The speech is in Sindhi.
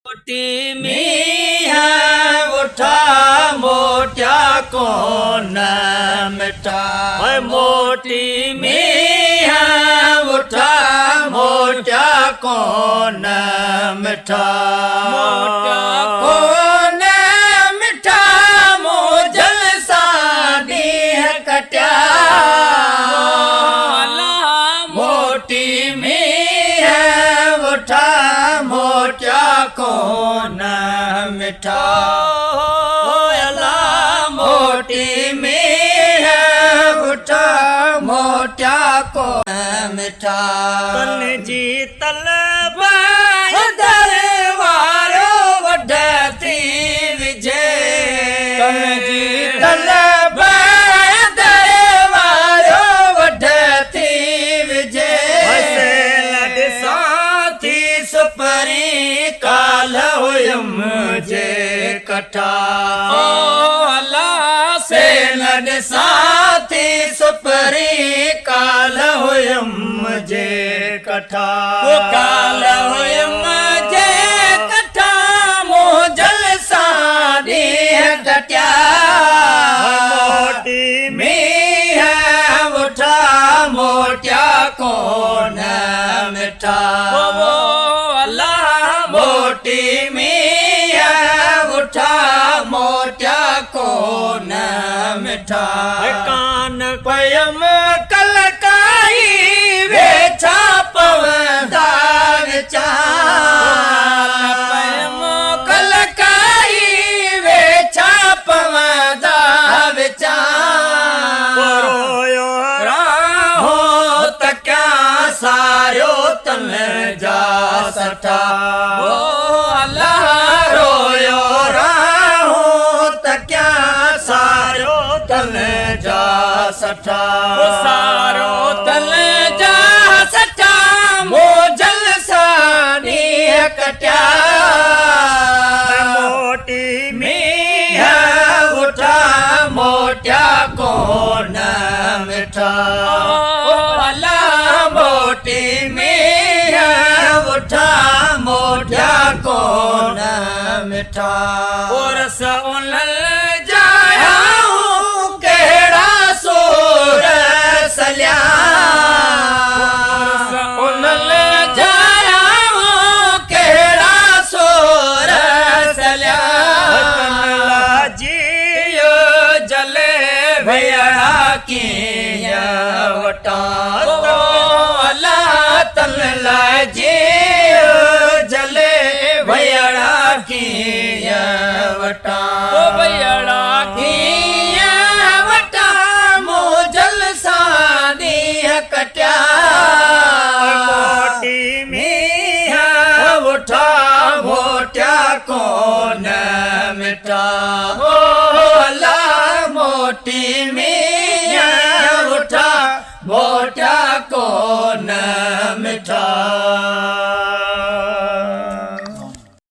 موٽي مينهن اٺا موٽيا ڪون مٺا. موٽي مينهن اٺا موٽيا ڪون مٺا. موٽيا ڪون مٺا مون جل سان ڏينهن ڪٽيا. موٽي مينهن اٺا موٽيا ڪون مٺا. الا موٽي مينهن اٺا موٽيا ڪون مٺا. تن جي طلب در وارو وڍ ٿي وجهي. تن جي طلب در وارو وڍ ٿي وجهي. حسين ڏسان ٿي سپرين ڪالهه هيم جي ڪٺا. او الا سيل ڏسان ٿي سپرين ڪالهه هيم جي ڪٺا. ڪالهه هيم جي ڪٺا مون جل سان ڏينهن ڪٽيا. موٽي مينهن اٺا موٽيا ڪون مٺا. موٽي مينهن اٺا موٽيا ڪون مٺا. ڪان پيم ڪلڪائي ويڇا پوندا وچان. پيم ڪلڪائي ويڇا پوندا وچان. رويو راهو تڪيان ساريو تن جا سٺا. الله رويو راهو تڪيان ساريو تن جا سٺا. سارو تن جا سٺا مون جل سان ڏينهن ڪٽيا. موٽي مينهن اٺا موٽيا ڪون مٺا. الا موٽي مينهن اٺا موٽيا ڪون مٺا. پورس انهن جايائون ڪهڙا سور سليا. پورس انهن جايائون ڪهڙا سور سليا. تن لا جيء جلي ڀيڙا ڪيئن وٽان. الا تن لا جيء جلي ڀيڙا ڪيئن وٽان. ڀيڙا ڪيئن وٽان مون جل سان ڏينهن ڪٽيا. موٽي مينهن اٺا موٽيا ڪون مٺا. الا موٽي مينهن اٺا موٽيا ڪون مٺا.